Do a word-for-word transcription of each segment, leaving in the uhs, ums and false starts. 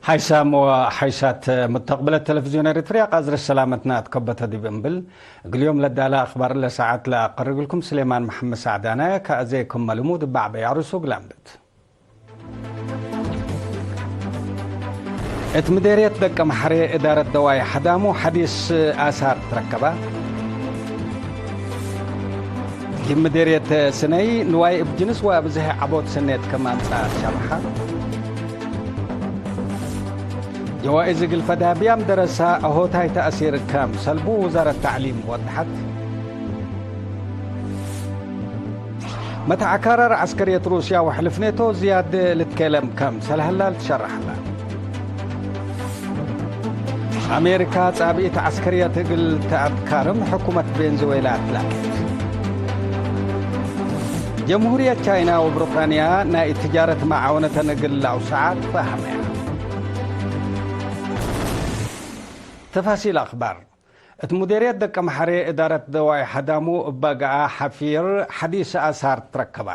ሓይሳም ወሓይሳት ሙተቅብለት ተለፍዝዮን ኤሪትርያ፣ ቃዝር ሰላመትና አትከበተ ዲብ እምብል፣ እግል ዮም ለዳለ አክባር ለሰዓት ለአቀርግልኩም ስሌማን መሐመድ ሳዕዳነ፣ ከአዜኩም መልሙ ድባዕ በያሩሱ ግላምብት። እት ምዴርየት ደቀምሐሬ እዳረት ደዋይ ሐዳሙ ሐዲስ አሳር ትረከባ። ዲብ ምዴርየት ስነይ ንዋይ እብ ጅንስ ወብዝሔ ዐቦት ሰኔት ክም አምጽአ ሸርሐ። ጀዋኢዝ እግል ፈዳብያም ደረሳ አሆታይ ተአሲር ከም ሰልቡ ውዛረት ተዕሊም ወድሐት። መትዐካረር ዐስከርየት ሩስያ ወሕልፍ ኔቶ ዝያድ ልትኬለም ከምሰል ሀላ ልትሸረሕ ሀላ። አሜሪካ ጻብኢት ዐስከርየት እግል ተአትካርም ሕኩመት ቬንዙዌላ ትላኪት። ጀምሁርየት ቻይና ወብሪጣንያ ናይ ትጃረት መዓወነተን እግል ለአውሰዐ ትፋሀመያ። ተፋሲል አክባር። እት ሙዴርየት ደቀምሐሬ እዳረት ደዋይ ሐዳሙ እበ ገአ ሐፊር ሐዲስ አሳር ትረከባ።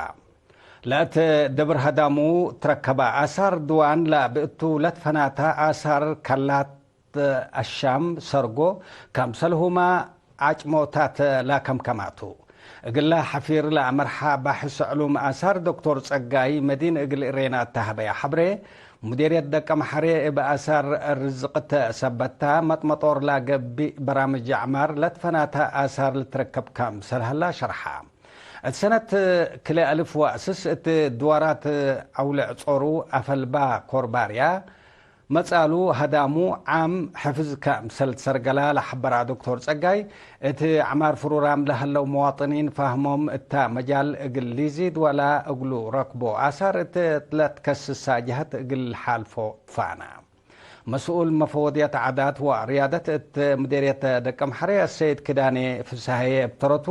ለእት ደብር ሐዳሙ ትረከባ አሳር ድዋን ለብእቱ ለትፈናታ አሳር ከላት አሻም ሰርጎ ከምሰልሁመ ዓጭሞታት ለከምከማቱ። እግለ ሐፊር ለአመርሐ ባሕስ ዕሉም አሳር ዶክቶር ጸጋይ መዲን እግል እሬና እተ ሀበያ ሐብሬ፣ ሙዴርየት ደቀምሐሬ እብ አሳር ርዝቅት ሰበታ መጥመጦር ለገብእ በራምጅ አዕማር ለትፈናተ አሳር ልትረከብ ከምሰል ሀላ ሸርሐ። እት ሰነት ክልኤ አልፍ ወአስስ እት ድዋራት አውልዕ ጾሩ አፈልባ ኮርባርያ መጻሉ ሀዳሙ ዓም ሕፍዝ ከምሰል ትሰርገላ ለሐበራ ዶክቶር ጸጋይ፣ እት አዕማር ፍሩራም ለሀለው መዋጥኒን ፋህሞም እተ መጃል እግል ሊዚድ ወላ እግሉ ረክቦ አሳር እት ለትከስሳ ጀሀት እግል ሓልፎ ትፋና። መስኡል መፈወድየት ዓዳት ወርያደት እት ምዴርየት ደቀምሐሬ አሰይድ ክዳኔ ፍስሃዬ እብ ተረቱ፣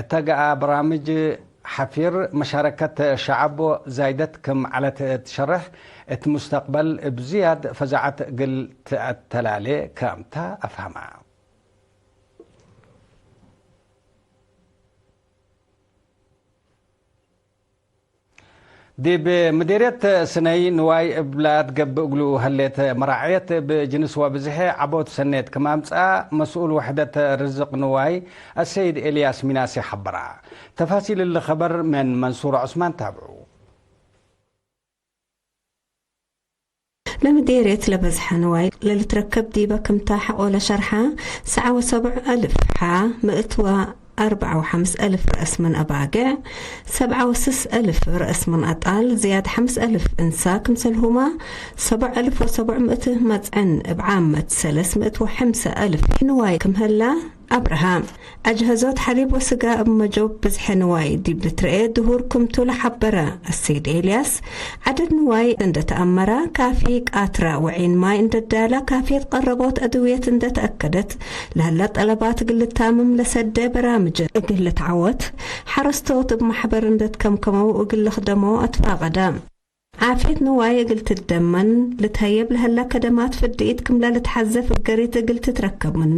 እተ ገአ በራምጅ ሐፊር መሻረከት ሸዐብ ዛይደት ክም ዐለት እት ሸርሕ፣ እት ሙስተቅበል እብ ዝያድ ፈዛዐት እግል ትአተላሌ ክምተ አፍሀማ። ዲብ ምዴርየት ስነይ ንዋይ እብ ለአትገብእ እግሉ ሀሌት መራዕየት እብ ጅንስ ወብዝሔ ዐቦት ሰኔት ክም አምጽአ መስኡል ወሕደት ርዝቅ ንዋይ አሰይድ ኤልያስ ሚናሴ ሐበራ። ተፋሲል እሊ ኸበር ምን መንሱር ዑስማን ታብዑ። ለምዴርየት ለበዝሐ ንዋይ ለልትረከብ ዲበ ክምታ ሐቆ ለሸርሐ፣ ሰዓ ወሰብዑ አልፍ ሐ፣ ምእት ወአርበዕ ወሐምስ አልፍ ረአስ ምን አባግዕ፣ ሰብዓ ወስስ አልፍ ረአስ ምን አጣል፣ ዝያድ ሐምስ አልፍ እንሳ፣ ክምሰልሁመ ሰብዕ አልፍ ወሰብዕ ምእት መጽዕን እብ ዓመት ሰለስ ምእት ወሐምሰ አልፍ ንዋይ ክም ሀላ፣ አብርሃ። አጅሀዞት ሐሊብ ወስጋ እብ መጆብ ብዝሐ ንዋይ ዲብ ልትረኤ ድሁር ክምቱ ለሐበረ አሰይድ ኤልያስ፣ ዐደድ ንዋይ እንደ ተአመረ፣ ካፊ ቃትራ ወዒን ማይ እንደ ዳለ፣ ካፍየት ቀረቦት አድውየት እንደ ተአከደት፣ ለሀለ ጠለባት እግል ልታምም ለሰደ በራምጅ እግል ልትዐወት፣ ሐረስቶት እብ መሕበር እንደ ትከምከመው እግል ልክደሞ አትፋቀደ። ዓፍየት ንዋይ እግል ትደመን ልትሀየብ ለሀለ ከደማት ፍድኢት ክምለ ልትሐዘ ፍገሪት እግል ትትረከብ ምኑ፣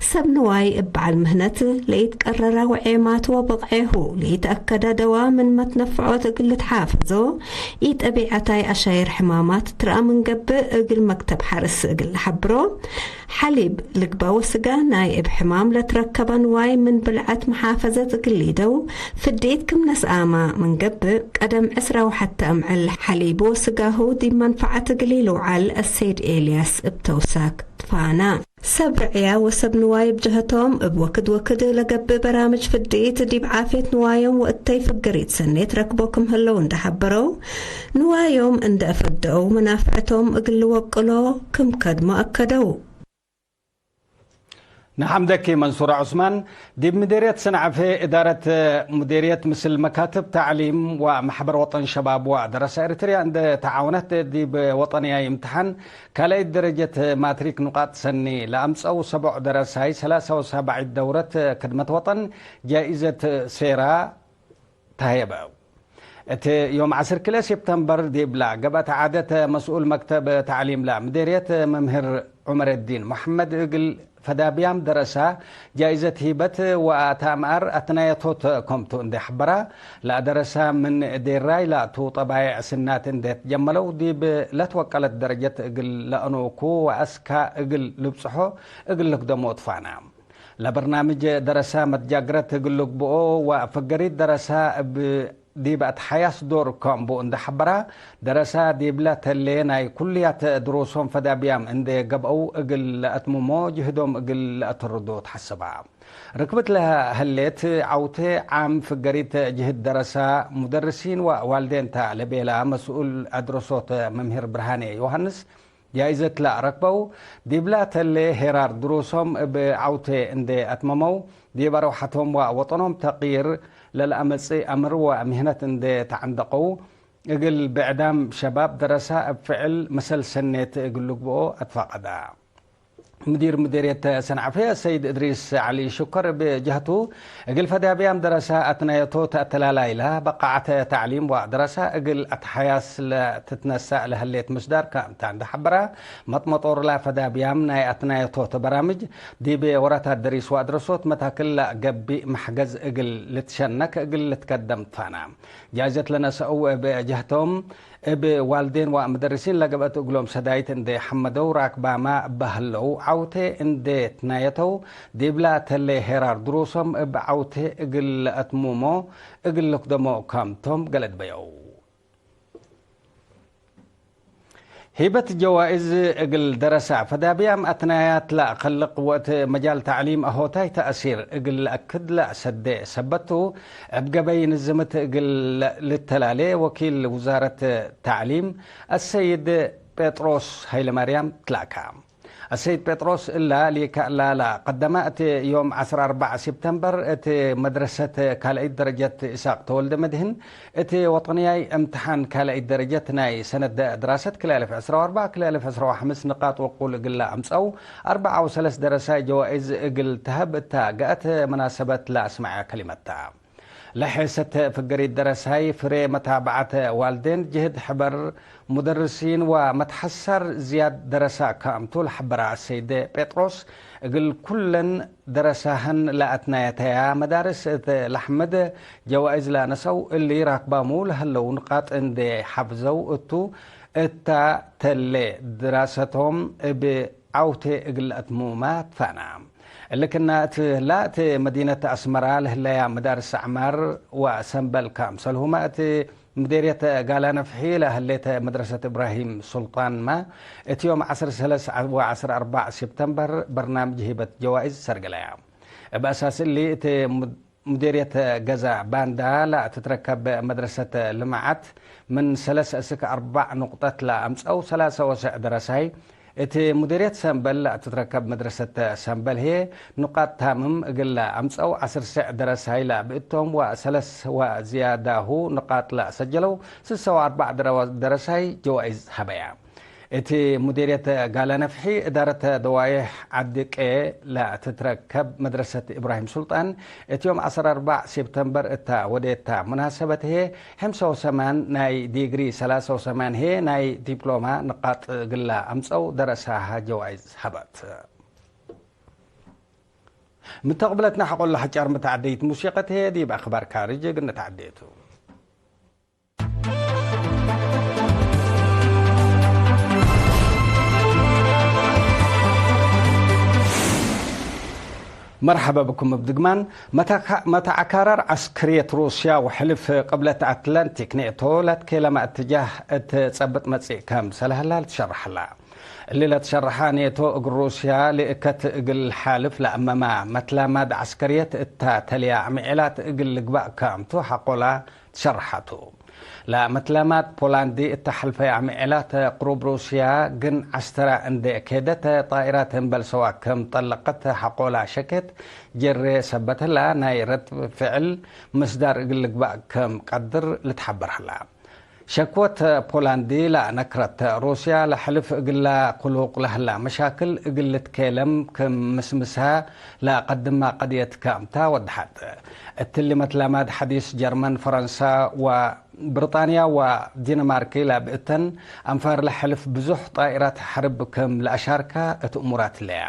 ሰብ ንዋይ እብ በዐል ምህነት ለኢትቀረረ ወዔማት ወብቅዔሁ ለኢተአከደ ደዋ ምን መትነፍዖት እግል ልትሓፈዞ፣ ኢጠቢዐታይ አሻይር ሕማማት ትረአ ምን ገብእ፣ እግል መክተብ ሐርስ እግል ለሐብሮ፣ ሐሊብ ልግበእ ወስጋ ናይ እብ ሕማም ለትረከበ ንዋይ ምን ብልዐት መሓፈዘት እግል ሊደው ፍድኢት ክም ነስአመ ምን ገብእ፣ ቀደም ዕስራ ወሐተ አምዕል ሐሊቡ ወስጋሁ ዲብ መንፈዐት እግል ኢልውዓል አሰይድ ኤልያስ እብ ተውሳክ ትፋና። ሰብ ርዕያ ወሰብ ንዋይ እብ ጀሀቶም፣ እብ ወክድ ወክድ ለገብእ በራምጅ ፍድኢት ዲብ ዓፍየት ንዋዮም ወእተይ ፍግሪት ሰኔት ረክቦ ክም ህለው እንደ ሐበረው፣ ንዋዮም እንደ አፈደአው መናፍዐቶም እግል ልወቅሎ ክም ከድሞ አከደው። ነሐምደኪ መንሱረ ዑስማን። ዲብ ምዴርየት ሰንዐፌ እዳረት ምዴርየት ምስል መካትብ ተዕሊም ወመሕበር ወጠን ሸባብ ወደረሰ ኤሪትርያ እንደ ተዓወነት ዲብ ወጠንያይ እምትሓን ካልኣይት ደረጀት ማትሪክ ኑቃጥ ሰኒ ለአምጸው ሰቦዕ ደረሳይ ሰላሳ ወሳብዒት ደውረት ክድመት ወጠን ጃኢዘት ሴራ ተሀየበ። እት ዮም ዐስር ክልኤ ሴፕተምበር ዲብላ ገብአት ዓደት መስኡል መክተብ ተዕሊም ለምዴርየት መምህር ዑመረዲን መሐመድ እግል ፈዳብያም ደረሳ ጃይዘት ሂበት ወአትአምአር አትናየቶት ከምቱ እንዴ ሐበራ፣ ለአደረሳ ምን ዴራይ ላቱ ጠባይዕ ስናት እንዴ ትጀመለው ዲብ ለትወቀለት ደረጀት እግል ለአኖኩ ወአስካ እግል ልብጽሖ እግል ልክደሞ ትፋና። ለበርናምጅ ደረሳ መትጃግረት እግል ልግብኦ ወፈገሪት ደረሳ እብ ዲብ አትሓያስ ዶር ከምቡ እንዴ ሐበራ፣ ደረሳ ዲብለ ተሌ ናይ ኩልያት ድሩሶም ፈዳብያም እንዴ ገብአው እግል ለአትምሞ ጅህዶም እግል ለአትርዶ ተሐሰባ። ርክብት ለሀሌት ዐውቴ ዓም ፍገሪት ጅህድ ደረሳ፣ ሙደርሲን ወዋልዴን ተ ለቤላ መስኡል አድረሶት መምህር ብርሃኔ ዮሐንስ፣ ጃይዘት ለአረክበው፣ ዲብላ ተሌ ሄራር ድሩሶም እብ ዐውቴ እንዴ አትመመው፣ ዲብ አርወሐቶም ወወጠኖም ተቅይር ለለአመጽእ አምር ወምህነት እንዴ ተዐንደቀው፣ እግል ብዕዳም ሸባብ ደረሳ እብ ፍዕል መሰል ሰኔት እግል ልግብኦ አትፋቀዳ። ሙዲር ሙዲርየት ሰንዐፈ ሰይድ እድሪስ ዐሊ ሽከር እብ ጀህቱ፣ እግል ፈዳብያም ደረሳ አትናየቶ ተአተላላይላ በቃዐተ ተዕሊም ወደረሳ እግል አትሓያስ ለትትነሳእ ለህሌት ምስዳር ከእንተ እንዴ ሐበራ፣ መጥመጦርላ ፈዳብያም ናይ አትናየቶት በራምጅ ዲብ ወራታት ደሪስ ወአድረሶት መታክል ለገብእ መሕገዝ እግል ልትሸነክ እግል ልትከደም ትፋና። ጃይዘት ለነሰአው እብ ጀህቶም፣ እብ ዋልዴን ወመደርሲን ለገብአት እግሎም ሰዳይት እንዴ ሐመደው ራክባማ እበ ህለው፣ ዐውቴ እንዴ ትናየተው፣ ዲብላ ተሌ ሄራር ድሩሶም እብ ዐውቴ እግል ለአትምሞ እግል ልክደሞ ከምቶም ገለድበየው። ሂበት ጀዋይዝ እግል ደረሳ ፈዳብያም አትናያት ለአከልቅ ወእት መጃል ተዕሊም አሆታይ ተአሲር እግል ለአክድ ለአሰዴ ሰበት ቱ፣ እብ ገበይ ንዝምት እግል ልተላሌ ወኪል ውዛረት ተዕሊም አሰይድ ጴጥሮስ ሀይለማርያም ትላካ። አሰይድ ጴጥሮስ እላ ሊካእላ ለቀደመ እት ዮም ዐስር አርበዕ ሲፕተምበር እት መድረሰት ካልአይት ደረጀት ኢሳቅ ተወልደ መድህን እት ወጠንያይ እምትሓን ካልአይት ደረጀት ናይ ሰነት ድራሰት ክልኤ አልፍ ዕስራ ወአርበዕ ክልኤ አልፍ ዕስራ ወሐምስ ንቃጥ ወቁል እግል ለአምጸው አርበዕ ወሰለስ ደረሳይ ጀዋይዝ እግል ተሀብ እታ ገአት መናሰበት ለአስመዐ ከሊመት ተ። ለሔሰት ፍገሪት ደረሳይ ፍሬ መታብዐት ዋልዴን ጅህድ ሕበር ሙደርሲን ወመትሐሳር ዝያድ ደረሳ ከእምቱ ለሐበረ አሰይድ ጴጥሮስ፣ እግል ኩለን ደረሳህን ለአትናየተያ መዳርስ እት ለሐምድ ጀዋይዝ ለነሰው እሊ ራክባሙ ለህለው ንቃጥ እንዴ ሐፍዘው እቱ፣ እታ ተሌ ድራሰቶም እብ ዐውቴ እግል ለአትምማ ትፋና። እሊ ክና እት ህላ እት መዲነት አስመራ ለህለያ መዳርስ አዕማር ወሰንበል ከአምሰልሁመ እት ምዴርየት ጋላ ነፍሒ ለህሌት መድረሰት እብራሂም ሱልጣንመ፣ እት ዮም ዐስር ሰለስ ወዐስር አርበዕ ሴፕተምበር በርናምጅ ሂበት ጀዋይዝ ሰርግለያ። እብ አሳስ እሊ፣ እት ሙድ-፣ ሙዴርየት ገዛ ባንዳ ለትትረከብ መድረሰት ልማዓት፣ ምን ሰለስ እስክ አርበዕ ኑቅጠት ለአምጸው ሰላሰ ወሰዕ ደረሳይ፣ እት ሙዴርየት ሰምበል ለትትረከብ መድረሰት ሰምበል ህዬ፣ ኑቃጥ ታምም እግል ለአምጸው ዐስር ሰዕ ደረሳይ ለብእቶም ወሰለስ ወዝያዳሁ ኑቃጥ ለሰጀለው ስሰ ወአርበዕ ደረሳይ ጀዋይዝ ሀበያ። እት ሙዴርየት ጋላ ነፍሒ እዳረት ደዋይሕ ዐዲ ቄ ለትትረከብ መድረሰት እብራሂም ሱልጣን፣ እት ዮም ዐስር አርበዕ ሴፕተምበር እታ ወዴታ ሙናሰበት ህዬ፣ ሕምሰ ወሰማን ናይ ዲግሪ፣ ሰላሰ ወሰማን ህዬ ናይ ዲፕሎማ ንቃጥ እግል ለአምጸው ደረሳሀ ጀዋይዝ ሀበት። ምተቅብለትና ሐቆለ ሐጫር መተዓደይት ሙሲቀት ህዬ ዲብ አክባር ካርጅ እግል ነተዓዴ ቱ። መርሐበ ብኩም እብ ድግማን። መተካ-፣ መተዓካራር ዐስክርየት ሩስያ ወሕልፍ ቅብለት አትላንቲክ ኔቶ ለትኬለመ እትጃህ እት ጸብጥ መጽእ ከምሰል ሀላ ልትሸረሐላ። እሊ ለትሸረሐ ኔቶ እግል ሩስያ ልእከት እግል ሓልፍ ለአመማ መትላማድ ዐስከርየት እታ ተልያ አምዔላት እግል ልግባእ ከምቱ ሐቆላ ትሸረሐቱ። ለመትላማድ ፖላንዲ እተ ሐልፈየ አምዔላት ቅሩብ ሩስያ ግን ዐስተራ እንዴ ኬደት ጣኢራት እምበል ሰዋ ክም ጠለቀት ሐቆላ ሸኬት ጀሬ ሰበት ህላ ናይ ረድ ፍዕል ምስዳር እግል ልግባእ ክም ቀድር ልትሐበር ህላ። ሸክወት ፖላንዲ ለአነክረት፣ ሩስያ ለሐልፍ እግላ ክሉቅ ለህላ መሻክል እግል ልትኬለም ክም ምስምስሃ ለአቀድማ ቀድየት ከእምታ ወደሐት። እትሊ መትላማድ ሐዲስ ጀርመን፣ ፈረንሳ ወ ብርጣንያ ወዲንማርክ ለብእተን አንፋር ለሐልፍ ብዙሕ ጣኢራት ሐርብ ክም ለአሻርካ እት እሙራት ህለያ።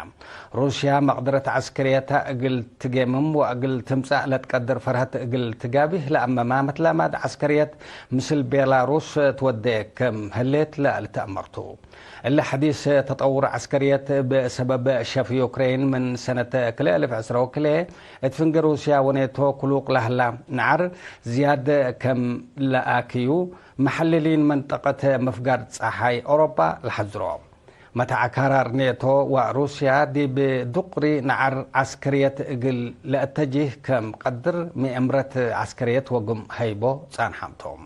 ሩስያ መቅደረት ዐስከርየታ እግል ትጌምም ወእግል ትምጸእ ለትቀድር ፈርሀት እግል ትጋቢህ ለአመ ማመት ለማድ ዐስከርየት ምስል ቤላሩስ ትወዴ ክም ህሌት ለልትአመርቱ። እሊ ሐዲስ ተጠውር ዐስከርየት እብ ሰበብ ሸፍ ዩክሬን ምን ሰነት ክልኤ አልፍ ዕስራ ወክልኤ እት ፍንጌ ሩስያ ወኔቶ ክሉቅ ለህላ ነዓር ዝያድ ከም ለአክዩ መሐልሊን መንጠቀት ምፍጋር ጸሓይ አውሮፓ ለሐዝሮ። መትዐ ካራር ኔቶ ወሩስያ ዲብ ዱቅሪ ነዓር ዐስከርየት እግል ለአተጅህ ከም ቀድር ምእምረት ዐስከርየት ወግም ሀይቦ ጻንሓም ቶም።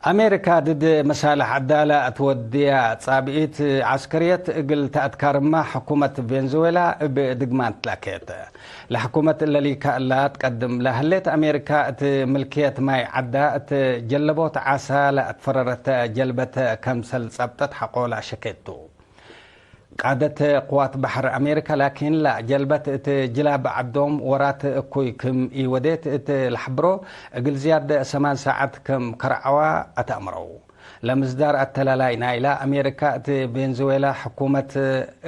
አሜሪካ ድድ መሳልሕ ዐዳ ለአትወድያ ጻብኢት ዐስከርየት እግል ተአትካርማ ሕኩመት ቬንዙዌላ እብ ድግማን ትላኬት። ለሕኩመት እለ ሊካ እላ ትቀድም ለህሌት አሜሪካ እት ምልክየት ማይ ዐዳ እት ጀለቦት ዓሳ ለአትፈረረት ጀልበት ከምሰል ጸብጠት ሐቆ ለአሸኬት ቱ። ቃደት ቅዋት በሐር አሜሪካ ላኪን ለጀልበት እት ጅላብ ዐዶም ወራት እኩይ ክም ኢወዴት እት ለሐብሮ፣ እግል ዝያድ ሰማን ሳዐት ክም ከርዐዋ አተአምረው። ለምስዳር አተላላይ ናይላ አሜሪካ እት ቬንዙዌላ ሕኩመት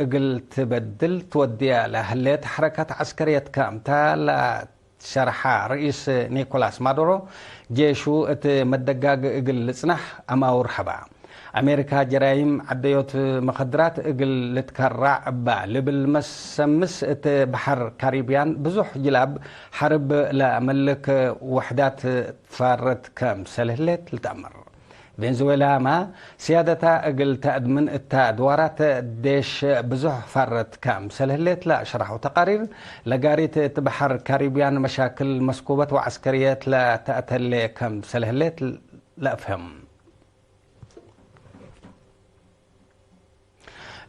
እግል ትበድል ትወድየ ለህሌት ሐረከት ዐስከርየት ክምታ ለ ሸርሐ ርኢስ ኒኮላስ ማዱሮ፣ ጄሹ እት መደጋግ እግል ልጽናሕ አማውር ሀባ። አሜሪካ ጀራይም ዐደዮት መኸድራት እግል ልትከራዕ እባ ልብል መሰምስ፣ እት በሐር ካሪብያን ብዙሕ ጅላብ ሐርብ ለመልክ ውሕዳት ትፋረት ከምሰል ህሌት ልትአመር። ቬንዙዌላማ፣ ስያደታ እግል ተአድምን እታ ድዋራት ዴሽ ብዙሕ ፋረት ከምሰል ህሌት ለሸርሐው ተቃሪር፣ ለጋሪት እት በሐር ካሪብያን መሻክል መስኩበት ወዐስከርየት ለተአተሌ ከምሰል ህሌት ለአፍህም።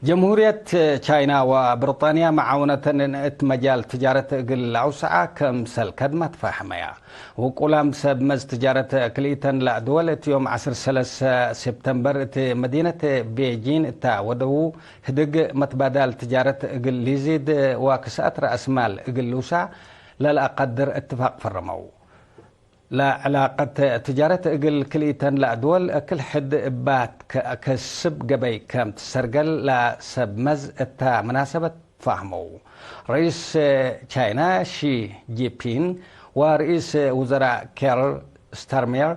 ጀምሁርየት ቻይና ወብርጣንያ መዓውነተን እት መጃል ትጃረት እግል ለአውሰዐ ከምሰል ከድማ ትፋህመያ። ውቁላም ሰብ መዝ ትጃረት ክልኢተን ለአድወል እት ዮም ዐስር ሰለሰ ሴፕተምበር እት መዲነት ቤጂን እተ ወደዉ ህድግ መትባዳል ትጃረት እግል ሊዚድ ወክስአት ረአስማል እግል ልውሳዕ ለለአቀድር እትፋቅ ፈረመው። ለዕላቀት ትጃረት እግል ክልኢተን ለአድወል ክል ሕድ እባት ከአከስብ ገበይ ከም ትሰርገል ለሰብ መዝ እተ መናሰበት ፋህመው። ረኢስ ቻይና ሺ ጂንፒንግ ወርኢስ ውዘራእ ኬር ስታርሜር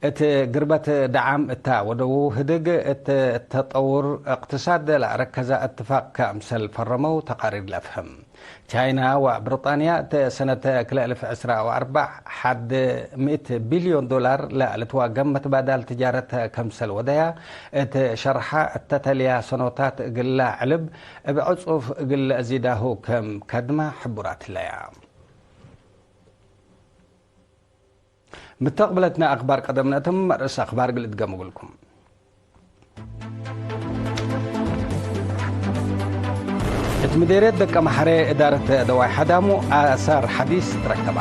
እት ግርበት ደዓም እተ ወደዉ ህድግ እት ተጠውር እቅትሳድ ለአረከዘ እትፋቅ ከምሰል ፈረመው ተቃሪር ለአፍህም። ቻይና ወብርጣንያ እት ሰነት ክልኤ አልፍ ዕስራ ወአርበዕ ሐድ ምእት ቢልዮን ዶላር ለልትዋገም መትባዳል ትጃረት ከምሰል ወደያ እት ሸርሐ፣ እተ ተልያ ሰኖታት እግል ለዐልብ እብ ዕጹፍ እግል ለአዚዳሁ ክም ከድመ ሕቡራት ህለያ። ምተቅብለትነ አክባር ቀደምነ እትም መርእስ አክባር እግል እድገም እግልኩም። እት ምዴርየት ደቀ መሐሬ እዳረት ደዋይ ሐዳሙ አሳር ሐዲስ ትረከባ።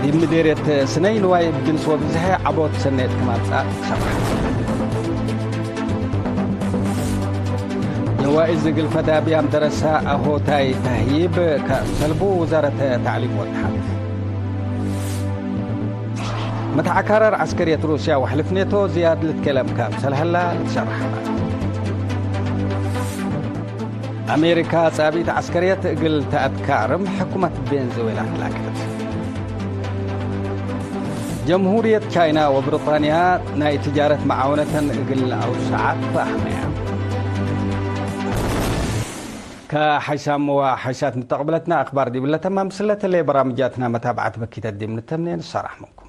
ዲብ ምዴርየት ስነይ ንዋይ እብ ጅንስ ወብዝሐ ዐቦት ሰኔት ክም አምጽአ ሸርሐ። ጀዋኢዝ እግል ፈዳብያም ደረሳ አሆታይ ተህይብ ከምሰልቡ ውዛረት ተዕሊም ወተሐት። መትዐካረር ዐስከርየት ሩስያ ወሕልፍ ኔቶ ዝያድ ልትኬለም ከምሰል ሀላ ልትሸርሐ። አሜሪካ ጻብኢት ዐስከርየት እግል ተአትካርም ሕኩመት ቬንዙዌላ ትላክት። ጀምሁርየት ቻይና ወብሪጣንያ ናይ ትጃረት መዓውነተን እግል አውሰዐት ፈአህመያ። ከሐይሳም ወሐይሳት ምተቅብለትነ አክባር ዲብለ ተማም ስለተሌ በራምጃትና መታብዐት በኪተት ዲብ ንተምኔ ንሰራሕ ምንኩም።